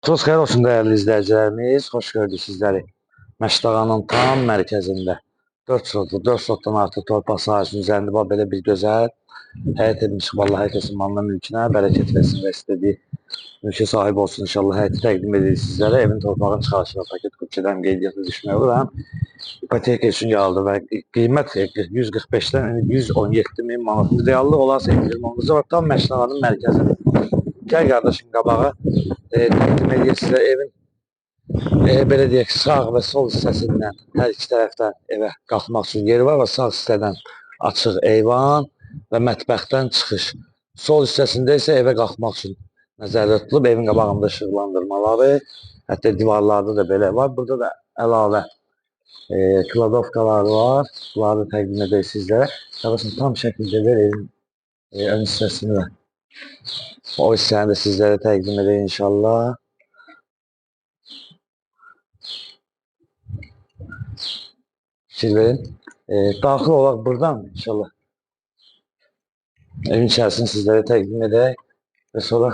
Söz xeyir olsun dəyərli izləyicilərimiz. Xoş gördük sizləri. Məşdağanın tam mərkəzində 4 sotlu, 4 sotdan artıq torpaq sahəsinin üzərində bax belə bir gözəl həyət evimiz. Vallahi hər kəsin malına, mülkünə bərəkət versin və istədiyi mülkə sahib olsun inşallah. Həyəti təqdim edirik sizlərə. Evin torpağın çıxarışına paket kupçadan qeydiyyata düşmək olur. Həm ipoteka üçün yararlı və qiymət 145-dən 117 min manat. Reallıq olarsa endirim olunacaq. Tam Məşdağanın mərkəzində. Gəl qardaşım qabağa. Təqdim edir sizə evin belə deyək, sağ və sol hissəsindən hər iki tərəfdən evə qalxmaq üçün yeri var və sağ hissədən açıq eyvan və mətbəxdən çıxış. Sol hissəsində isə evə qalxmaq üçün nəzərdə tutulub, evin qabağında işıqlandırmaları, hətta divarlarda da belə var. Burada da əlavə kladovkalar var. Bunları da təqdim edək sizlərə. Qardaşım, tam şəkildə ver evin ön hissəsini də. O hissəni də sizlərə təqdim edək inşallah. Fikir verin. Daxil olaq buradan inşallah. Evin içərisini sizlərə təqdim edək və sonra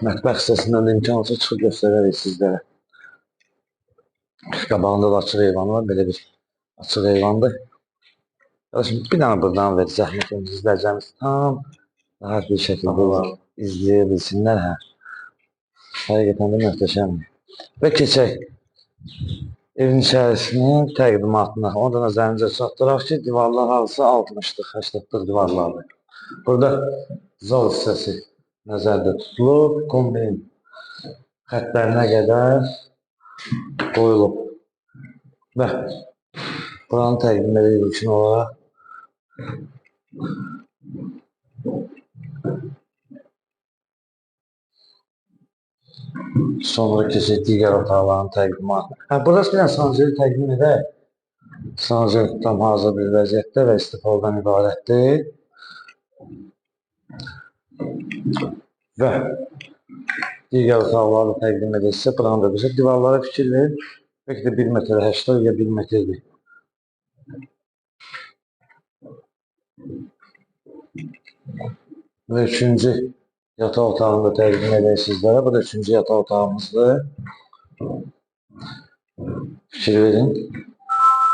mətbəx hissəsindən də imkan olsa çıxıb göstərərik sizlərə. Qabağında da açıq eyvanı var, belə bir açıq eyvandır. Qardaşım, bir dənə buradan ver, zəhmət olmasa izləyicilərimiz tam rahat bir şəkildə izləyə bilsinlər. Hə. Həqiqətən də möhtəşəmdir. Və keçək evin içərisinin təqdimatına. Onu da nəzərinizə çatdıraq ki, divarlar hardasa 60-lıq, 80-lıq divarlardır. Burada zal hissəsi nəzərdə tutulub, kombinin xəttlərinə qədər qoyulub. Və buranı təqdim edirik ilkin olaraq. Sonra keçək digər otaqların təqdimatına. Hə, burada bir dənə sanceli təqdim edək. Sancel tam hazır bir vəziyyətdə və istifoldan ibarətdir. Və digər otaqları da təqdim edəksə, buranı da bizə divarlara fikir verin. Bəlkə də 1 metrə 80 ya 1 metrdir. Və üçüncü yataq otağını da təqdim edək sizlərə. Bu da üçüncü yataq otağımızdır. Fikir verin.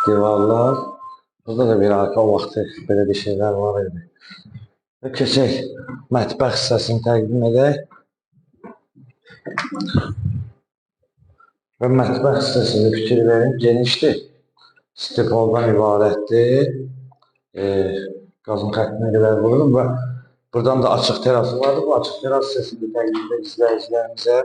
Divarlar. Burada da bir arka vaxtı belə bir şeylər var idi. Və keçək mətbəx hissəsini təqdim edək. Və mətbəx hissəsini fikir verin. Genişdir. Stepoldan ibarətdir. Qazın xəttinə qədər vurulub və buradan da açıq terası vardır. Bu açıq teras hissəsini təqdim edək izləyicilərimizə.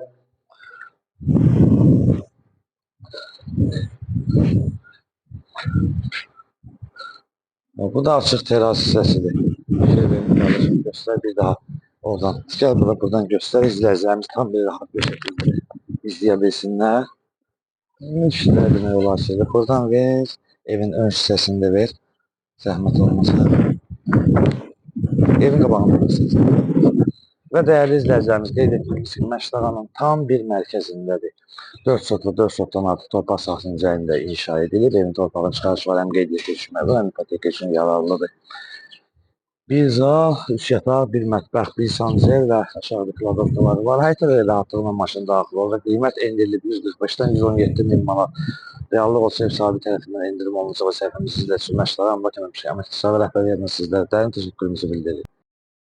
Bu da açıq teras hissəsidir. Fikir verin, qardaşım, göstər bir daha oradan. Gəl bura, buradan göstər. İzləyicilərimiz tam bir rahat bir şəkildə izləyə bilsinlər. İşlər demək olar ki, buradan ver, evin ön hissəsini də ver. Zəhmət olmasa. Evin qabağında bilirsiniz. Və dəyərli izləyicilərimiz, qeyd etdiyimiz kimi Məşdağanın tam bir mərkəzindədir. 4 sotlu, 4 sotdan artıq torpaq sahəsinin üzərində inşa edilir. Evin torpağın çıxarışı var, həm qeydiyyata düşmək var, həm ipoteka üçün yararlıdır. Bir zal, 3 yataq, bir mətbəx, bir sancel və aşağıda kladovkaları var. Həyətə də rahatlıqla maşın daxil olur və qiymət endirilib 145-dən 117 min manat. Reallıq olsa ev sahibi tərəfindən endirim olunacaq və səhifəmizi sizlər üçün Məşdağan Bakı Əməkdaşı rəhbərliyi adına sizlərə dərin təşəkkürümüzü bildiririk.